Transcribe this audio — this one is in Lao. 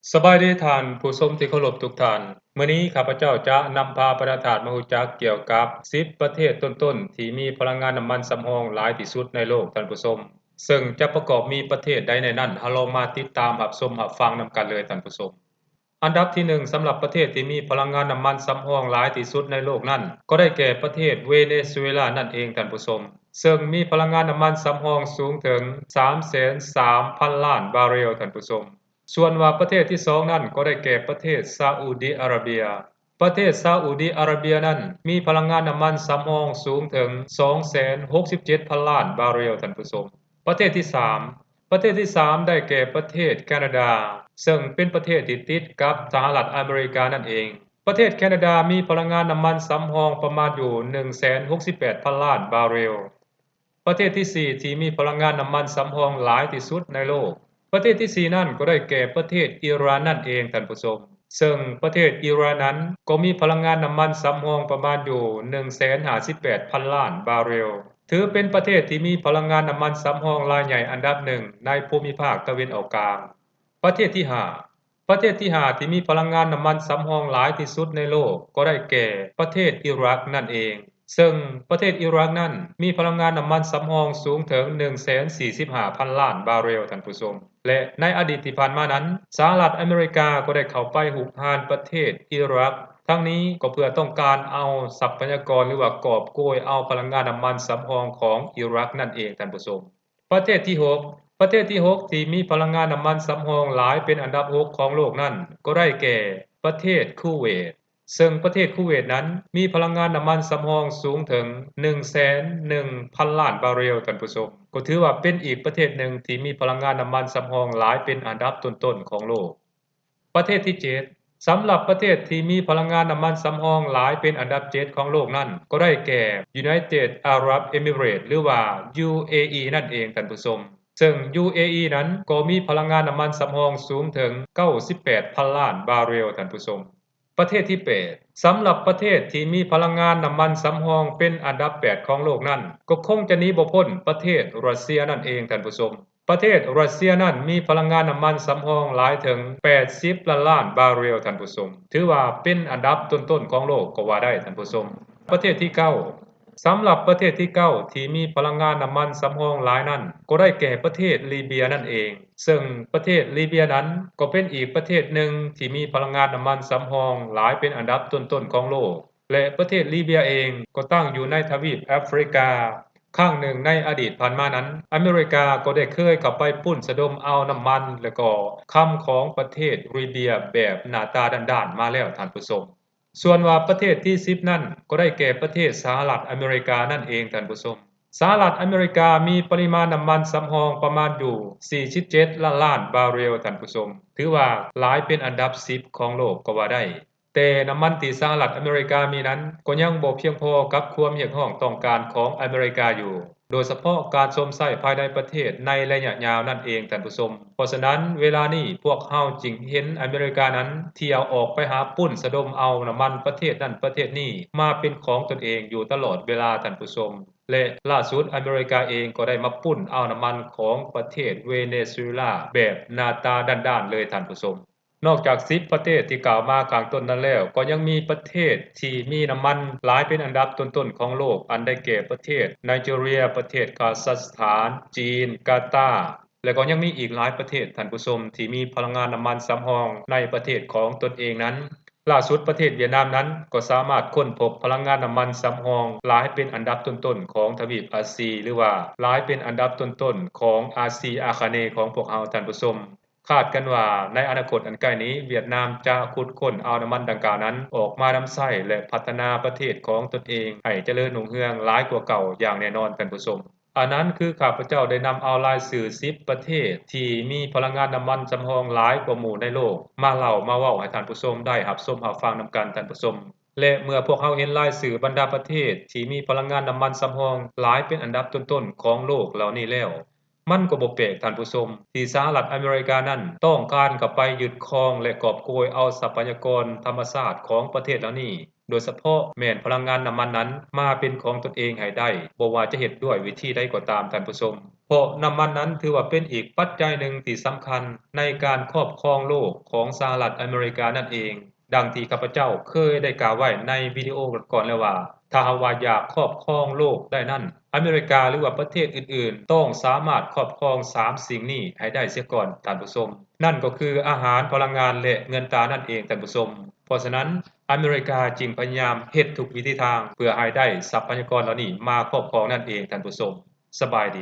ສະບາຍດີທ່ານຜູ້ຊົມທີ່ເຄົາລົບທຸກທ່ານ. ມື້ນີ້ຂ້າພະເຈົ້າຈະນຳພາບັນດາທ່ານມາຮູ້ຈັກກ່ຽວກັບສິບປະເທດຕົ້ນໆ ທີ່ມີພະລັງງານນ້ຳມັນສຳຮອງຫຼາຍທີ່ສຸດໃນໂລກທ່ານຜູ້ຊົມ. ເຊິ່ງຈະປະກອບມີປະເທດໃດແດ່ນັ້ນ, ເຮົາລອງມາຕິດຕາມຮັບຊົມຮັບຟັງນຳກັນເລີຍທ່ານຜູ້ຊົມ. ອັນດັບທີໜຶ່ງ ສຳລັບປະເທດທີ່ມີພະລັງງານນ້ຳມັນສຳຮອງຫຼາຍທີ່ສຸດໃນໂລກນັ້ນ ກໍໄດ້ແກ່ປະເທດເວເນຊູເອລານັ້ນເອງທ່ານຜູ້ຊົມ, ເຊິ່ງມີພະລັງງານນ້ຳມັນສຳຮອງສູງເຖິງສາມແສນສາມພັນລ້ານບາເຣວທ່ານຜູ້ຊົມ. ສ່ວນວ່າປະເທດທີສອງນັ້ນກໍໄດ້ແກ່ປະເທດຊາອຸດີອາຣາເບຍ. ປະເທດຊາອຸດີອາຣາເບຍນັ້ນມີພະລັງງານນ້ຳມັນສຳຮອງສູງເຖິງສອງແສນຫົກສິບເຈັດພັນລ້ານບາເຣວທ່ານຜູ້ຊົມ. ປະເທດທີສາມ ປະເທດທີສາມໄດ້ແກ່ປະເທດແຄນາດາ, ເຊິ່ງເປັນປະເທດທີ່ຕິດກັບສະຫະລັດອາເມລິການັ້ນເອງ. ປະເທດແຄນາດາມີພະລັງງານນ້ຳມັນສຳຮອງປະມານຢູ່ໜຶ່ງແສນຫົກສິບແປດພັນລ້ານບາເຣວ. ປະເທດທີສີ່ທີ່ມີພະລັງງານນ້ຳມັນສຳຮອງຫຼາຍທີ່ສຸດໃນໂລກ. ປະເທດທີສີ່ນັ້ນກໍໄດ້ແກ່ປະເທດອີຣານນັ້ນເອງທ່ານຜູ້ຊົມ, ເຊິ່ງປະເທດອີຣານນັ້ນກໍມີພະລັງງານນ້ຳມັນສຳຮອງປະມານຢູ່ໜຶ່ງແສນຫ້າສິບແປດພັນລ້ານບາເຣວ. ຖືເປັນປະເທດທີ່ມີພະລັງງານນ້ຳມັນສຳຮອງລາຍໃຫຍ່ອັນດັບໜຶ່ງໃນພູມິພາກຕາເວັນອອກກາງ. ປະເທດທີຫ້າ ປະເທດທີຫ້າທີ່ມີພະລັງງານນ້ຳມັນສຳຮອງຫຼາຍທີ່ສຸດໃນໂລກກໍໄດ້ແກ່ປະເທດອີຣັກນັ້ນເອງ, ເຊິ່ງປະເທດອີຣັກນັ້ນມີພະລັງງານນ້ຳມັນສຳຮອງສູງເຖິງໜຶ່ງແສນສີ່ສິບຫ້າພັນລ້ານບາເຣວທ່ານຜູ້ຊົມ. ແລະ ໃນອະດີດທີ່ຜ່ານມານັ້ນ ສະຫະລັດອາເມລິກາກໍໄດ້ເຂົ້າໄປຮຸກຮານປະເທດອີຣັກ, ທັງນີ້ກໍເພື່ອຕ້ອງການເອົາຊັບພະຍາກອນ ຫຼືວ່າກອບໂກຍເອົາພະລັງງານນ້ຳມັນສຳຮອງຂອງອີຣັກນັ້ນເອງທ່ານຜູ້ຊົມ. ປະເທດທີຫົກ ປະເທດທີຫົກທີ່ມີພະລັງງານນ້ຳມັນສຳຮອງຫຼາຍເປັນອັນດັບຫົກຂອງໂລກນັ້ນ ກໍໄດ້ແກ່ປະເທດຄູເວດ, ເຊິ່ງປະເທດຄູເວດນັ້ນມີພະລັງງານນ້ຳມັນສຳຮອງສູງເຖິງໜຶ່ງແສນໜຶ່ງພັນລ້ານບາເຣວທ່ານຜູ້ຊົມ, ກໍຖືວ່າເປັນອີກປະເທດໜຶ່ງທີ່ມີພະລັງງານນ້ຳມັນສຳຮອງຫຼາຍເປັນອັນດັບຕົ້ນໆຂອງໂລກ. ປະເທດທີເຈັດ ສຳລັບປະເທດທີ່ມີພະລັງງານນ້ຳມັນສຳຮອງຫຼາຍເປັນອັນດັບເຈັດຂອງໂລກນັ້ນ ກໍໄດ້ແກ່ United Arab Emirates ຫຼືວ່າ UAE ນັ້ນເອງທ່ານຜູ້ຊົມ, ເຊິ່ງ UAE ນັ້ນກໍມີພະລັງງານນ້ຳມັນສຳຮອງສູງເຖິງເກົ້າສິບແປດພັນລ້ານບາເຣວທ່ານຜູ້ຊົມ. ປະເທດທີແປດ ສຳລັບປະເທດທີ່ມີພະລັງງານນ້ຳມັນສຳຮອງເປັນອັນດັບແປດຂອງໂລກນັ້ນ ກໍຄົງຈະໜີບໍ່ພົ້ນປະເທດຣັດເຊຍນັ້ນເອງທ່ານຜູ້ຊົມ. ປະເທດຣັດເຊຍນັ້ນມີພະລັງງານນ້ຳມັນສຳຮອງຫຼາຍເຖິງແປດສິບລ້ານລ້ານບາເຣວທ່ານຜູ້ຊົມ, ຖືວ່າເປັນອັນດັບຕົ້ນໆຂອງໂລກກໍວ່າໄດ້ທ່ານຜູ້ຊົມ. ປະເທດທີເກົ້າ ສຳລັບປະເທດທີເກົ້າທີ່ມີພະລັງງານນ້ຳມັນສຳຮອງຫຼາຍນັ້ນ ກໍໄດ້ແກ່ປະເທດລີເບຍນັ້ນເອງ, ເຊິ່ງປະເທດລີເບຍນັ້ນກໍເປັນອີກປະເທດໜຶ່ງທີ່ມີພະລັງງານນ້ຳມັນສຳຮອງຫຼາຍເປັນອັນດັບຕົ້ນໆຂອງໂລກ. ແລະ ປະເທດລີເບຍເອງກໍຕັ້ງຢູ່ໃນທະວີບແອຟຣິກາ. ຄັ້ງໜຶ່ງໃນອະດີດຜ່ານມານັ້ນ ອາເມລິກາກໍໄດ້ເຄີຍເຂົ້າໄປປຸ້ນສະດົມເອົານ້ຳມັນ ແລະ ກໍຄຳຂອງປະເທດລີເບຍແບບໜ້າຕາດ້ານໆມາແລ້ວທ່ານຜູ້ຊົມ. ສ່ວນວ່າປະເທດທີສິບນັ້ນ ກໍໄດ້ແກ່ປະເທດສະຫະລັດອາເມລິການັ້ນເອງທ່ານຜູ້ຊົມ. ສະຫະລັດອາເມລິກາມີປະລິມານນ້ຳມັນສຳຮອງປະມານຢູ່ສີ່ສິບເຈັດລ້ານລ້ານບາເຣວທ່ານຜູ້ຊົມ, ຖືວ່າຫຼາຍເປັນອັນດັບສິບຂອງໂລກກໍວ່າໄດ້. ແຕ່ນ້ຳມັນທີ່ສະຫະລັດອາເມລິກາມີນັ້ນ ກໍຍັງບໍ່ພຽງພໍກັບຄວາມຮຽກຮ້ອງຕ້ອງການຂອງອາເມລິກາຢູ່, ໂດຍສະເພາະການຊົມໃຊ້ພາຍໃນປະເທດໃນໄລຍະຍາວນັ້ນເອງທ່ານຜູ້ຊົມ. ເພາະສະນັ້ນ ເວລານີ້ພວກເຮົາຈຶ່ງເຫັນອາເມລິການັ້ນ ທ່ຽວອອກໄປຫາປຸ້ນສະດົມເອົານ້ຳມັນປະເທດນັ້ນປະເທດນີ້ມາເປັນຂອງຕົນເອງຢູ່ຕະຫຼອດເວລາທ່ານຜູ້ຊົມ. ແລະ ລ່າສຸດອາເມລິກາເອງກໍໄດ້ມາປຸ້ນເອົານ້ຳມັນຂອງປະເທດເວເນຊູເອລາແບບໜ້າຕາດ້ານໆເລີຍທ່ານຜູ້ຊົມ. ນອກຈາກສິບປະເທດທີ່ກ່າວມາຂ້າງຕົ້ນນັ້ນແລ້ວ ກໍຍັງມີປະເທດທີ່ມີນ້ຳມັນຫຼາຍເປັນອັນດັບຕົ້ນໆຂອງໂລກ, ອັນໄດ້ແກ່ປະເທດໄນເຈີເຣຍ, ປະເທດຄາຊັກສະຖານ, ຈີນ, ກາຕາ ແລະ ກໍຍັງມີອີກຫຼາຍປະເທດ, ທ່ານຜູ້ຊົມ, ທີ່ມີພະລັງງານນ້ຳມັນສຳຮອງໃນປະເທດຂອງຕົນເອງນັ້ນ. ລ່າສຸດປະເທດຫວຽດນາມນັ້ນກໍສາມາດຄົ້ນພົບພະລັງງານນ້ຳມັນສຳຮອງຫຼາຍເປັນອັນດັບຕົ້ນໆຂອງທະວີບອາຊີ ຫຼືວ່າຫຼາຍເປັນອັນດັບຕົ້ນໆຂອງອາຊີອາຄະເນຂອງພວກເຮົາ, ທ່ານຜູ້ຊົມ. ຄາດກັນວ່າໃນອະນາຄົດອັນໃກ້ນີ້ ຫວຽດນາມຈະຂຸດຄົ້ນເອົານ້ຳມັນດັ່ງກ່າວນັ້ນອອກມານຳໃຊ້ ແລະ ພັດທະນາປະເທດຂອງຕົນເອງໃຫ້ຈະເລີນຮຸ່ງເຮືອງຫຼາຍກວ່າເກົ່າຢ່າງແນ່ນອນ, ທ່ານຜູ້ຊົມ. ອັນນັ້ນຄືຂ້າພະເຈົ້າໄດ້ນຳເອົາລາຍຊື່ສິບປະເທດທີ່ມີພະລັງງານນ້ຳມັນສຳຮອງຫຼາຍກວ່າໝູ່ໃນໂລກ ມາເລົ່າມາເວົ້າໃຫ້ທ່ານຜູ້ຊົມໄດ້ຮັບຊົມຮັບຟັງນຳກັນ, ທ່ານຜູ້ຊົມ. ແລະ ເມື່ອພວກເຮົາເຫັນລາຍຊື່ບັນດາປະເທດທີ່ມີພະລັງງານນ້ຳມັນສຳຮອງຫຼາຍເປັນອັນດັບຕົ້ນໆຂອງໂລກເຫຼົ່ານີ້ແລ້ວ, ມັນກໍບໍ່ແປກ, ທ່ານຜູ້ຊົມ, ທີ່ສະຫະລັດອາເມລິການັ້ນຕ້ອງການເຂົ້າໄປຍຶດຄອງ ແລະ ກອບໂກຍເອົາຊັບພະຍາກອນທຳມະຊາດຂອງປະເທດເຫຼົ່ານີ້ ໂດຍສະເພາະແມ່ນພະລັງງານນ້ຳມັນນັ້ນມາເປັນຂອງຕົນເອງໃຫ້ໄດ້ ບໍ່ວ່າຈະເຮັດດ້ວຍວິທີໃດກໍຕາມທ່ານຜູ້ຊົມ. ເພາະນ້ຳມັນນັ້ນຖືວ່າເປັນອີກປັດໄຈໜຶ່ງທີ່ສຳຄັນໃນການຄອບຄອງໂລກຂອງສະຫະລັດອາເມລິການັ້ນເອງ. ດັ່ງທີ່ຂ້າພະເຈົ້າເຄີຍໄດ້ກ່າວໄວ້ໃນວິດີໂອກ່ອນໆແລ້ວວ່າ ຖ້າຫາກວ່າຢາກຄອບຄອງໂລກໄດ້ນັ້ນ ອາເມລິກາ ຫຼືວ່າປະເທດອື່ນໆ ຕ້ອງສາມາດຄອບຄອງສາມສິ່ງນີ້ໃຫ້ໄດ້ເສຍກ່ອນທ່ານຜູ້ຊົມ. ນັ້ນກໍຄືອາຫານ, ພະລັງງານ ແລະ ເງິນຕານັ້ນເອງທ່ານຜູ້ຊົມ. ເພາະສະນັ້ນ ອາເມລິກາຈຶ່ງພະຍາຍາມເຮັດທຸກວິທີທາງເພື່ອໃຫ້ໄດ້ຊັບພະຍາກອນເຫຼົ່ານີ້ມາຄອບຄອງນັ້ນເອງທ່ານຜູ້ຊົມ. ສະບາຍດີ.